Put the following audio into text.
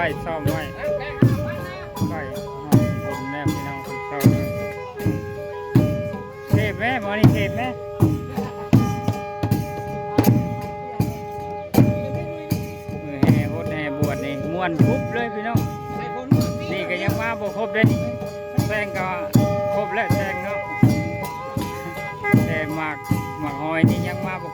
ໄວ້ຊ້ອມໄວ້ ໃກ້ຮອດບຸນແລ້ວພີ່ນ້ອງ ເພິ່ນຊ້ອມໄວ້. ເທບແມ້ ໝໍນີ້ເທບແມ້. ມື້ແຫ່ຫົດແຫ່ບວດນີ້ມ່ວນກຸບເລີຍພີ່ນ້ອງ. ນີ້ກໍຍັງມາບໍ່ຄົບເດ້ ແຊງກໍຄົບແລ້ວ ແຊງເນາະ ແຕ່ໝາກ ໝາກຫອຍນີ້ຍັງມາບໍ່